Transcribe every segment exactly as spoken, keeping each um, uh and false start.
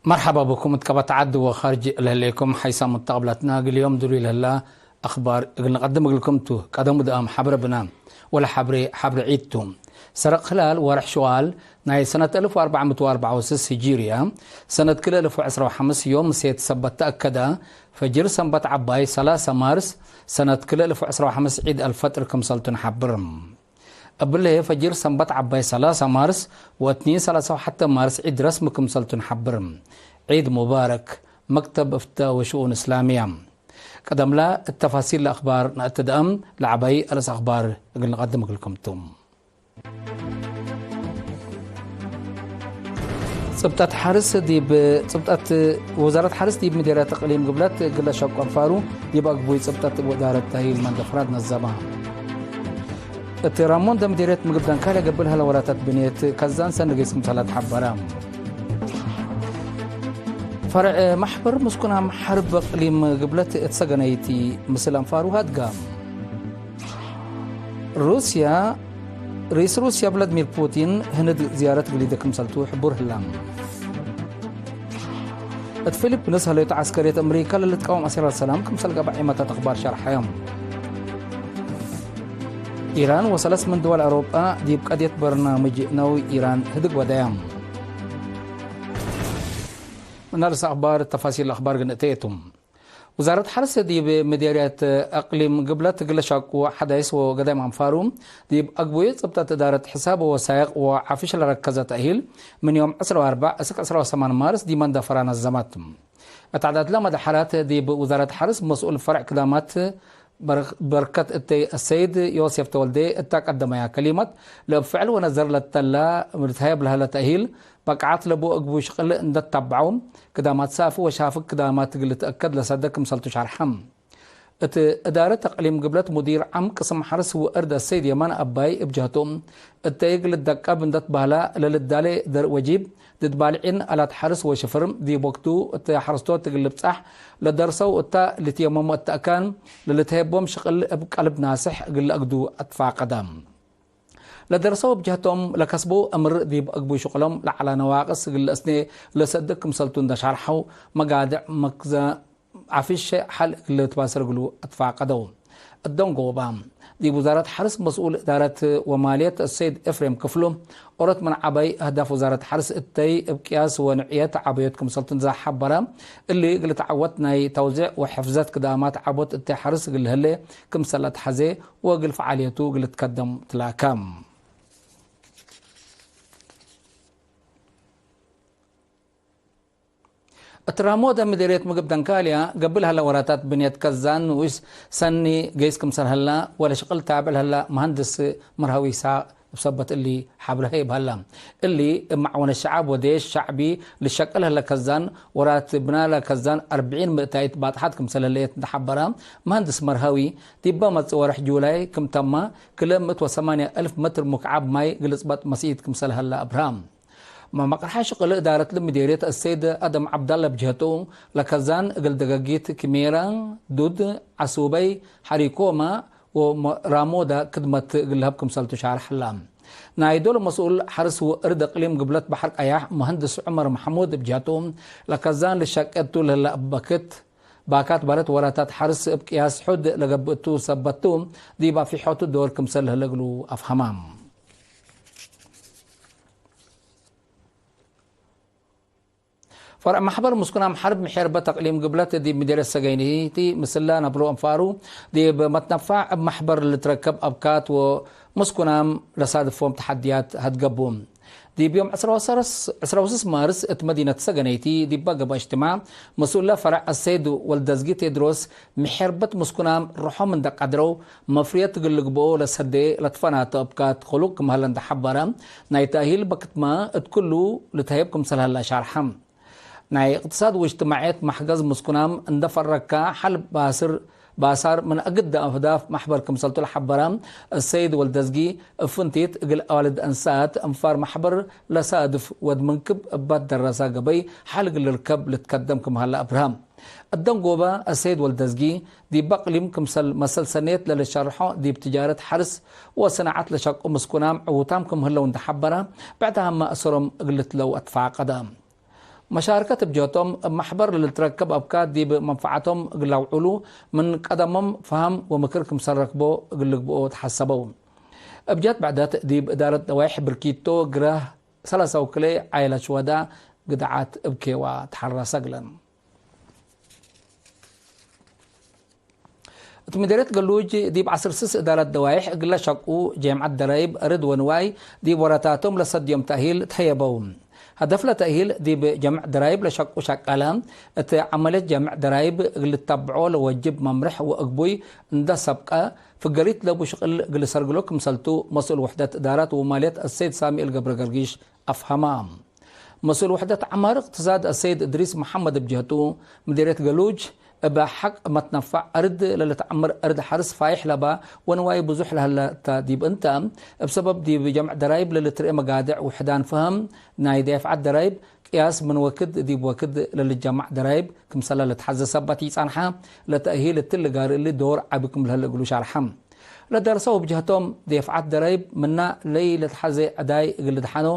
መርሐባ ብኩም እት ቀበት ዐድ ወካርጅ ለህሌኩም ሐይሳም ሙተቀብላትና፣ እግል ዮም ድሩይ ለህላ አክባር እግል ንቀድም እግልኩም ቱ። ቀደሙ ደአም ሐብረ ብና ወለሐብሬ ሐብረ ዒድ ቱ። ሰረቅ ህላል ወርሕ ሸዋል ናይ ሰነት አልፍ ወአርበዕ ምእት ወአርበዕ ወስስ ሂጂርያ፣ ሰነት ክልኤ አልፍ ወዕስራ ወሐምስ ዮም ምሴት ሰበት ተአከደ። ፈጅር ሰንበት ዐባይ ሰላሰ ማርስ ሰነት ክልኤ አልፍ ወዕስራ ወሐምስ ዒድ አልፈጥር ክምሰልቱ ነሐብር። እብለ ፈጅር ሰንበት ዐባይ ሰላሰ ማርስ ወእትኒን ሰላሰ ወሐተ ማርስ ዒድ ረስም ክምሰልቱ ነሐብር። ዒድ ሙባረክ። መክተብ እፍታ ወሽኡን እስላምያ። ቀደምላ እት ተፋሲል ለአክባር ነአትደአም፣ ለዐባይ አለስ አክባር እግል ንቀድም እግልኩም ቱ። ጽብጠት ሐርስ ዲብ፣ ጽብጠት ወዛረት ሐርስ ዲብ ምዴርየት እቅሊም ግብለት እግለ ሸቁ አንፋሩ ዲብ አግቡይ ጽብጠት ወእዳረት ተህይል መንደፈራት ነዘማ። እት ራሞ እንደ ምዴርየት ምግብ ደንካለ ገብእ ለሀለ ወራታት ብንየት ከዛን ሰኒ ገይስ ክምሰል አትሐበረ። ፈርዕ መሕበር ምስኩናም ሐርብ እቅሊም ግብለት እት ሰገነይቲ ምስል አንፋሩ ሀድጋ። ሩስያ፣ ርኢስ ሩስያ ቭላድሚር ፑቲን ህንድ ዝያረት ግሊደ ክምሰልቱ ሕቡር ህላ። እት ፊሊፒንስ ሀለዮት ዐስከርየት አምሪካ ለልትቃወም አሲራት ሰላም ክምሰል ገብአ ዒመታት አክባር ሸርሐዮም። ኢራን ወሰለስ ምን ድወል አውሮጳ ዲብ ቀድየት በርናምጅ ነውይ ኢራን ህድግ ወደያም። ምን አልስ አክባር ተፋሲል አክባር ግን እተየቱም። ውዛረት ሐርስ ዲብ ምዴርየት አቅሊም ግብለት እግለ ሻቁ ሐዳይስ ወገዳይም አንፋሩ፣ ዲብ አግቡይ ጽብጠት እዳረት ሕሳብ ወወሳይቅ ወዓፍሽ ለረከዘ ተእሂል፣ ምን ዮም ዕስራ ወአርበዕ እስክ ዕስራ ወሰማን ማርስ ዲብ መንደፈራ ነዘመት። እት ዐዳትለ መደሐራት፣ ዲብ ውዛረት ሐርስ መስኡል ፈርዕ ክዳማት በርክ-፣ በርከት እተይ አሰይድ ዮሴፍ ተወልዴ እተ ቀደመያ ከሊመት፣ ለእብ ፍዕል ወነዘር ለተላ ልትሀየብ ለሀለ ተእሂል፣ በቃዓት ለቡ እግቡ ሽቅል እንደ ተታብዐው፣ ክዳማት ሳፊ ወሻፍግ ክዳማት እግል ልትአከድ ለሰደ ክምሰልቱ ሸርሐ። እት እዳረት አቅሊም ግብለት ሙዲር ዓም ቅስም ሐርስ ወእርድ አሰይድ የማን አባይ እብ ጀህቱ፣ እተይ እግል ልትደቀብ እንደ ትበህላ ለልዳሌ ደር ወጂብ፣ ድድ ባልዒን አላት ሐርስ ወሽፍር፣ ዲብ ወቅቱ እተ ሐረስቶት እግል ልብጻሕ ለደርሰው እተ ልትየመሙ እተ አካን፣ ለልትሀየቦም ሽቅል እብ ቀልብ ናስሕ እግል ለአግዱ አትፋቀደ። ለደርሰው እብ ጀህቶም ለከስቡ እምር ዲብ አግቡይ ሽቅሎም ለዐለ ነዋቅስ እግል ለአስኔ ለሰድግ ክምሰልቱ እንደ ሻርሐው፣ መጋድዕ መክዘ ዓፍሸ ሐል እግል ልትባሰር እግሉ አትፋቀደው። እት ደንጎባ፣ ዲብ ውዛረት ሐርስ መስኡል እዳረት ወማልየት አሰይድ ኤፍሬም ክፍሉ፣ ኦሮት ምን ዐባይ አህዳፍ ውዛረት ሐርስ እተይ እብ ቅያስ ወንዕየት ዐበዮት ክምሰልቱ እንዘ ሐበረ፣ እሊ እግል ተዐወት ናይ ተውዜዕ ወሕፍዘት ክዳማት ዐቦት እተይ ሐርስ እግል ህሌ ክምሰል አትሐዜ፣ ወእግል ፈዓልየቱ እግል ልትከደም ትላከ። እት ራሞደ ምዴርየት ምግብ ደንካልያ፣ ገብእ ለሀለ ወራታት ብንየት ከዛን ንኡሽ ሰኒ ገይስ ክምሰል ሀላ፣ ወለሽቅል ታብዕ ለሀላ መሀንድስ መርሀዊ ኢሳቅ እብ ሰበት እሊ ሐብሬ ሀይብ ሀላ። እሊ እብ መዕወነት ሸዐብ ወዴሽ ሸዕቢ ልሸቅል ሀለ ከዛን፣ ወራት ብናለ ከዛን አርብዒን ምእታይት ባጥሓት ክምሰል ህሌት እንደ ሐበረ መሀንድስ መርሀዊ፣ ዲበ መጽእ ወርሕ ጁላይ ክም ተመ፣ ክልኤ ምእት ወሰማንያ አልፍ መትር ሙክዓብ ማይ እግል ልጽበጥ መስኢት ክምሰል ሀላ አብርሀ። መመቅርሐ ሽቅል እዳረት ለምዴርየት አሰይድ አደም ዐብዳለ ብጅሀቱ፣ ለከዛን እግል ደገጊት ክሜራ፣ ዱድ፣ ዐሱበይ፣ ሐሪኮማ ወራሞዳ ክድመት እግል ለሀብ ክምሰልቱ ሻርሕ ሀላ። ናይ ዶል መስኡል ሐርስ ወእርድ እቅሊም ግብለት በሐር ቀያሕ መሀንድስ ዑመር መሐሙድ ብጅሀቱ፣ ለከዛን ልሸቄ ቱ ለህለ እብ በክት ባካት ባለት ወራታት ሐርስ እብ ቅያስ ሑድ ለገብእ ቱ ሰበት ቱ፣ ዲብ አፊሖቱ ዶር ክምሰል ለህለ እግሉ አፍሀማ። ፈርዕ መሕበር ምስኩናም ሐርብ ምሔርበት አቅሊም ግብለት ዲብ ምዴርየት ሰገይኒቲ ምስለ ነብሎ አንፋሩ፣ ዲብ መትነፋዕ እብ መሕበር ልትረከብ አብካት ወምስኩናም ለሳድፎም ተሐድያት ሀድገቡ። ዲብ ዮም ዕስራ ወሰስ፣ ዕስራ ወስስ ማርስ እት መዲነት ሰገነይቲ ዲበ ገብአ እጅትማዕ፣ መስኡለ ፈርዕ አሰይድ ወልደዝጊ ቴድሮስ፣ ምሔርበት ምስኩናም ርሖም እንደ ቀድረው፣ መፍርየት እግል ልግብኦ ለሰዴ ለትፈናተ እብካት ክሉቅ ክም ሀለ እንደ ሐበረ፣ ናይ ተእሂል በክትመ እት ኩሉ ልትሀየብ ክምሰል ሀለ ሻርሐ። ናይ እቅትሳድ ወእጅትማዕየት መሕገዝ ምስኩናም እንደ ፈረካ ሐል ባስር፣ ባሳር ምን አግደ አህዳፍ መሕበር ክምሰልቱ ለሐበረ አሰይድ ወልደዝጊ፣ እብ ፍንቲት እግል አዋልድ አንሳት አንፋር መሕበር ለሳድፍ ወድ ምንክብ እባት ደረሰ ገበይ ሐል እግል ልርከብ ልትከደም ክም ሀለ አብርሀ። እት ደንጎበ አሰይድ ወልደዝጊ፣ ዲብ አቅሊም ክምሰል መሰል ሰኔት ለልሸርሖ ዲብ ትጃረት ሐርስ ወሰናዐት ለሸቁ ምስኩናም ዕዉታም ክም ህለው እንደ ሐበረ፣ ብዕዳመ አሰሮም እግል ልትለው አትፋቀደ። መሻርከት እብ ጀህቶም፣ እብ መሕበር ለልትረከብ አፍካር ዲብ መንፈዓቶም እግል ለአውዕሉ፣ ምን ቀደሞም ፈሀም ወምክር ክምሰል ረክቦ እግል ልግብኦ ተሐሰበው። እብ ጀት ብዕደት፣ ዲብ እዳረት ደዋይሕ ብርኪቶ ግረህ ሰለሰው ክልኤ ዓይለት ሽወዳ ግድዓት እብ ኬዋ ተሐረሰ እግለን። እት ምዴርየት ገሉጅ ዲብ ዐስር ስስ እዳረት ደዋይሕ እግለ ሸቁ ጄምዐት ደራይብ እርድ ወንዋይ ዲብ ወረታቶም ለሰድዮም ተእሂል ተህየበው። ሀደፍለ ተእሂል ዲብ ጀምዕ ደራይብ ለሸቁ ሸቀለ፣ እት ዐመልየት ጀምዕ ደራይብ እግል ልተብዖ ለወጅብ መምርሕ ወእግቡይ እንደ ሰብቀ፣ ፍገሪት ለቡ ሽቅል እግል ሰርግሎ ክምሰልቱ መስኡል ውሕደት እዳራት ወማልየት አሰይድ ሳሚኤል ገብረ ገርጊሽ አፍሀማ። መስኡል ውሕደት ዐማር እቅትሳድ አሰይድ እድሪስ መሐመድ እብ ጀህቱ፣ ምዴርየት ገሉጅ እብ ሐቅ መትነፈዕ እርድ ለልትዐምር እርድ ሐርስ ፋይሕ ለባ ወንዋይ ብዙሕ ለህለ እተ ዲብ እንተ፣ እብ ሰበብ ዲብ ጀምዕ ደራይብ ለልትርኤ መጋድዕ ውሕዳን ፈሀም ናይ ዴፍዓት ደራይብ ቅያስ ምን ወክድ ዲብ ወክድ ለልጀማዕ ደራይብ ክምሰለ ለትሐዜ ሰበት ኢጸንሐ፣ ለተእሂል እትሊ ጋር እሊ ዶር ዐቢ ክም ለህለ እግሉ ሻርሐ። ለደርሰው እብ ጀህቶም፣ ዴፍዓት ደራይብ ምና ለኢልትሐዜ ዕዳይ እግል ልድሐኖ፣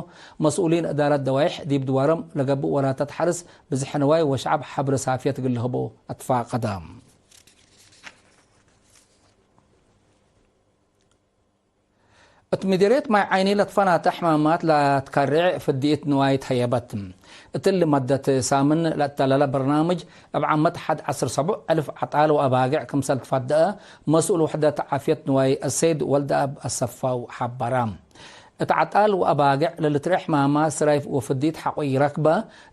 መስኡሊን እዳረት ደዋይሕ ዲብ ድዋሮም ለገብእ ወራታት ሐርስ ብዝሕ ንዋይ ወሸዐብ ሐብረ ሳፍየት እግል ልህቦ አትፋቀደ። እት ምዴርየት ማይ ዓይኒ ለትፈናተ ሕማማት ለትከሬዕ ፍድኢት ንዋይ ተህየበት። እትሊ መደት ሳምን ለእተለለ በርናምጅ እብ ዓመት ሐድ ዐስር ሰቡዕ እልፍ ዐጣል ወአባግዕ ክምሰል ትፈደአ መስኡል ውሕደት ዓፍየት ንዋይ አሰይድ ወልደአብ አሰፋው ሐበረ። እት ዐጣል ወአባግዕ ለልትርኤ ሕማማት ስራይ ወፍድኢት ሐቆ ኢረክበ፣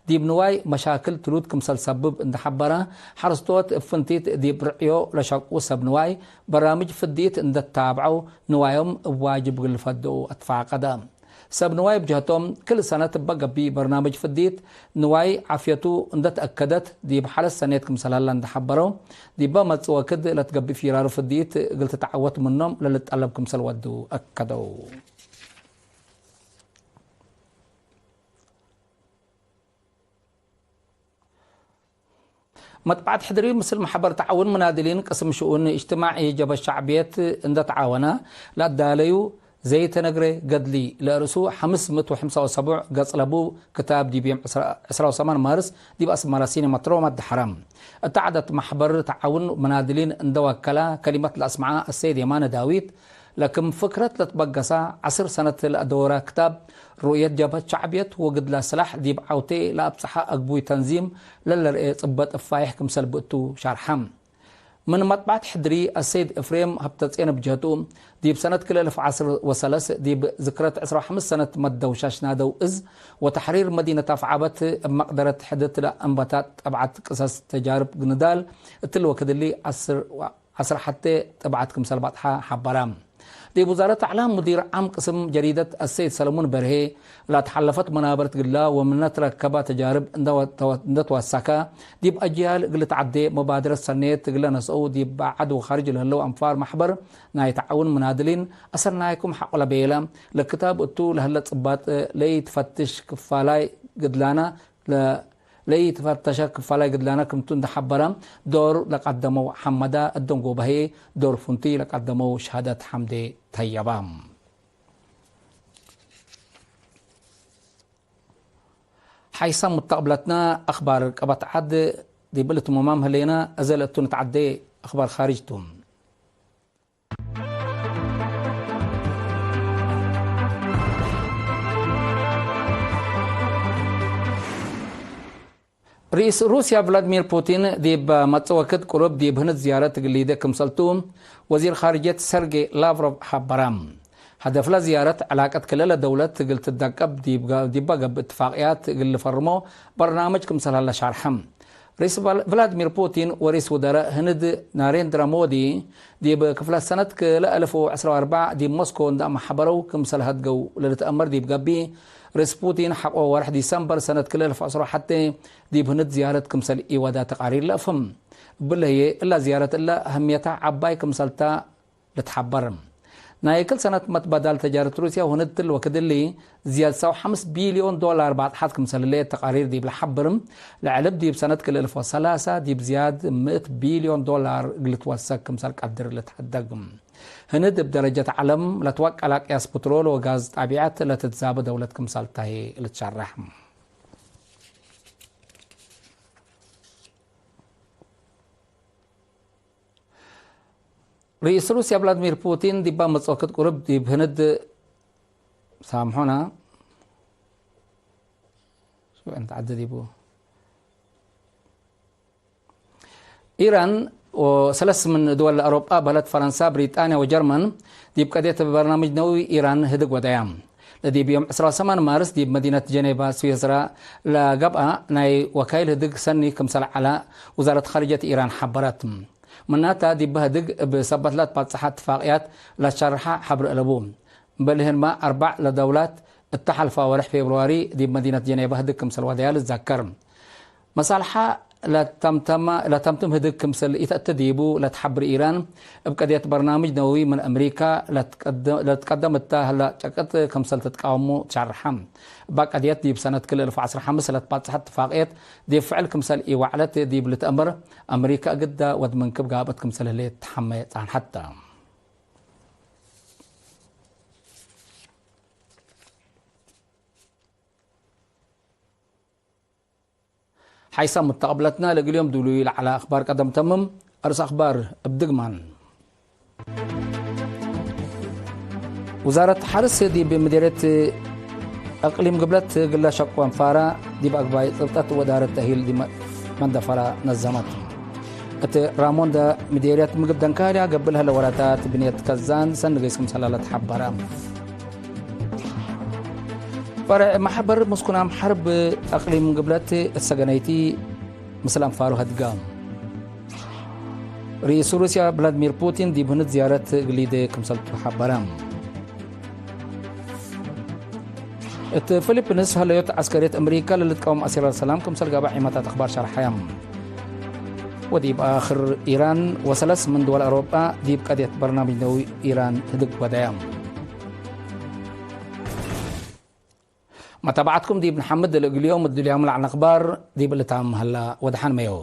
ዲብ ንዋይ መሻክል ትሉት ክምሰል ሰብብ እንዴ ሐበረ፣ ሐረስቶት እብ ፍንቲት ዲብ ርዕዮ ለሸቁ ሰብ ንዋይ በራምጅ ፍድኢት እንዴ ተታብዐው ንዋዮም እብ ዋጅብ እግል ልፈድኡ አትፋቀደ። ሰብ ንዋይ እብ ጀህቶም፣ ክል ሰነት እበ ገብእ በርናምጅ ፍድኢት ንዋይ ዓፍየቱ እንዴ ተአከደት፣ ዲብ ሐለት ሰኔት ክምሰል ሀለ እንዴ ሐበረው፣ ዲበ መጽእ ወክድ ለትገብእ ፊራሩ ፍድኢት እግል ትትዐወት ምኖም ለልጠለብ ክምሰል ወዱ አከደው። መጥበዐት ሕድሪ ምስል መሕበር ተዓውን ምናድሊን ቅስም ሽኡን እጅትማዒ ጀብሀት ሸዕብየት እንደ ተዓወነ ለአዳለዩ ዘይተ ነግረ ገድሊ ለርእሱ ሐምስ ምእት ወሐምሳ ወሰቡዕ ገጽ ለቡ ክታብ ዲብ ዮም ዕስራ፣ ዕስራ ወሰማን ማርስ ዲብ አስመረ ሲኔማ ትሮማ ደሐረ። እተ ዐደት መሕበር ተዓውን ምናድሊን እንደ ወከላ ከሊመት ለአስመዐ አሰይድ የማነ ዳዊት፣ ለክም ፍክረት ለትበገሰ ዐስር ሰነት ለአደወረ ክታብ፣ ሩእየት ጀብሀት ሸዕብየት ወግድለ ስላሕ ዲብ ዐውቴ ለአብጽሐ አግቡይ ተንዚም ለለርኤ ጽበጥ እፋይሕ ክምሰል ብእቱ ሻርሐ። ምን መጥበዐት ሕድሪ አሰይድ እፍሬም ሀብተጼን እብ ጀህቱ፣ ዲብ ሰነት ክልኤ እልፍ ዐስር ወሰለስ ዲብ ዝክረት ዕስራ ወሐምስ ሰነት መደው ሻሽ ናደው እዝ ወተሕሪር መዲነት አፍዓበት እብ መቅደረት ሕድት ለአንበታት ጠብዐት ቅሰስ ተጃርብ ንዳል እትሊ ወክድሊ ዐስር ዐስር ሐቴ ጥብዐት ክምሰል በጽሐ ሐበረ። ዲብ ውዛረት አዕላም ሙዲር ዓም ቅስም ጀሪደት አሰይድ ሰለሙን በርሄ፣ ለተሐለፈት መናበረት ግላ ወምነ ትረከበ ተጃርብ እንደ ወ-፣ እንደ ተወሰከ፣ ዲብ አጅያል እግል ተዐዴ መባድረት ሰኔት እግለ ነስአው ዲብ በዐድ ወካርጅ ለህለው አንፋር መሕበር ናይ ተዓውን ምናድሊን አሰናይኩም ሐቆ ለቤለ፣ ለክታብ እቱ ለህለ ጽባጥ ለኢትፈትሽ ክፋላይ ግድላና ለ-፣ ለኢትፈተሸ ክፋላይ ግድላና ክምቱ እንደ ሐበረ፣ ዶር ለቀደመው ሐመዳ እደንጎበ ህዬ፣ ዶር ፍንቱይ ለቀደመው ሸሃደት ሐምዴ ተየበ። ሐይሰ ሙተቅብለትነ አክባር ቀበት ዐድ ዲብ ልትሙማም ህሌነ፣ እዘ ለእቱ ንትዐዴ አክባር ካርጅ ቱ። ርኢስ ሩስያ ቭላድሚር ፑቲን ዲብ መጽእ ወክድ ቅሩብ ዲብ ህንድ ዝያረት እግል ሊዴ ክምሰልቱ ወዚር ኻርጅየት ሰርጌ ላቭሮቭ ሐበረ። ሀደፍለ ዝያረት ዕላቀት ክልኤ ደውለት እግል ትደቀብ ዲብ ገ-፣ ዲበ ገብእ እትፋቅያት እግል ልፈርሞ በርናምጅ ክምሰል ሀለ ሻርሐ። ርኢስ ቭላ-፣ ቭላድሚር ፑቲን ወርኢስ ውዘራእ ህንድ ናሬንድራ ሞዲ ዲብ ክፍለት ሰነት ክልኤ እልፍ ወዐስር ወአርበዕ ዲብ ሞስኮ እንደ አመሐበረው ክምሰል ሀድገው ለልትአመር ዲብ ገብእ፣ ርኢስ ፑቲን ሐቆ ወርሕ ዲሰምበር ሰነት ክልኤ እልፍ ወዐስር ወሐቴ ዲብ ህንድ ዝያረት ክምሰል ኢወዳ ተቃሪር ለአፍህም። እብለ ህዬ እላ ዝያረት እለ አህምየታ ዐባይ ክምሰልታ ልትሐበር። ናይ ክል ሰነት መትበዳል ተጃረት ሩስያ ወህንድ ትል ወክድ እሊ ዝያድ ሰው ሐምስ ቢልዮን ዶላር ባጽሓት ክምሰል ህሌት ተቃሪር ዲብ ለሐብር፣ ለዐልብ ዲብ ሰነት ክልኤ እልፍ ወሰላሳ ዲብ ዝያድ ምእት ቢልዮን ዶላር እግል ትወሰክ ክምሰል ቀድር ልትሐደግ። ህንድ እብ ደረጀት ዐለም ለትወቀላ ቅያስ ፕትሮል ወጋዝ ጣቢዐት ለትትዛበ ደውለት ክምሰል ተ ህዬ ልትሸረሕ። ርኢስ ሩስያ ቭላድሚር ፑቲን ዲባ መጽኦ ክት ቁርብ ዲብ ህንድ ሳምሖና ሽወ ንትዓደ ዲቡ። ኢራን ወሰለስ ምን ድወል አውሮጳ በህለት ፈረንሳ፣ ብሪጣንያ ወጀርመን ዲብ ቀድየት በርናምጅ ነውዊ ኢራን ህድግ ወደያ። ለዲብ ዮም ዕስራ ወሰማን ማርስ ዲብ መዲነት ጀኔቫ ስዊስራ ለገብአ ናይ ወካይል ህድግ ሰኒ ክምሰል ዐለ ውዛረት ኻርጀት ኢራን ሐበረት። ምናተ ዲብ ህድግ እብ ሰበት ለትባጽሐ እትፋቅያት ለትሸርሐ ሐብር አለቡ። እምበል ህንመ አርበዕ ለደውላት እተ ሐልፈ ወርሕ ፌብርዋሪ ዲብ መዲነት ጀኔቫ ህድግ ክምሰል ወደያ ልትዘከር። መሳልሐ ለተምተመ፣ ለተምትም ህድግ ክምሰል ኢተአቲ ዲቡ ለትሐብር ኢራን፣ እብ ቀድየት በርናምጅ ነወዊ ምን አምሪካ ለትቀደ-፣ ለትቀደም እተ ህለ ጨቅጥ ክምሰል ትትቃወሙ ትሸርሐ። እባ ቀድየት ዲብ ሰነት ክልኤ አልፍ ወዐስራ ወሐምስ ለትባጽሐት እትፋቅየት ዲብ ፍዕል ክምሰል ኢወዐለት ዲብ ልትአመር፣ አምሪካ እግዳ ወድ ምንክብ ጋብአት ክምሰል ህሌት ተሐመ ጸንሐት ተ። ሓይሳም ሙተቀብለትና፣ ለእግል ዮም ዱሉይ ለዐለ አክባር ቀደም ተምም። አርስ አክባር እብ ድግማን። ውዛረት ሐርስ ዲብ ምዴርየት አቅሊም ግብለት እግለ ሸቁ አንፋራ ዲብ አግባይ ጽብጠት ወእዳረት ተእሂል ዲብ መንደፈራ ነዘመት። እት ራሞንደ ምዴርየት ምግብ ደንካርያ ገብእ ለህለ ወራታት ብንየት ከዛን ሰኒ ገይስ ክምሰለ ለተሐበረ። ፈርዕ መሕበር ምስኩናም ሐርብ አቅሊም ግብለት እት ሰገነይቲ ምስል አንፋሩ ሀድጋ። ርኢስ ሩስያ ቭላድሚር ፑቲን ዲብ ህንድ ዝያረት እግል ሊዴ ክምሰልቱ ሐበረ። እት ፊሊፒንስ ሀለዮት ዐስከርየት አምሪካ ለልትቃወም አሲረ ሰላም ክምሰል ጋብእ ዒመታት አክባር ሸርሐየ። ወዲብ አክር ኢራን ወሰለስ ምን ድወል አውሮጳ ዲብ ቀድየት በርናምጅ ነውዊ ኢራን ህድግ ወደየ። መታብዐትኩም ዲብ ነሐምድ ለእግል ዮም እድልያም ለዐለ አክባር ዲብ ልታም ሀላ ወደሐን መየው።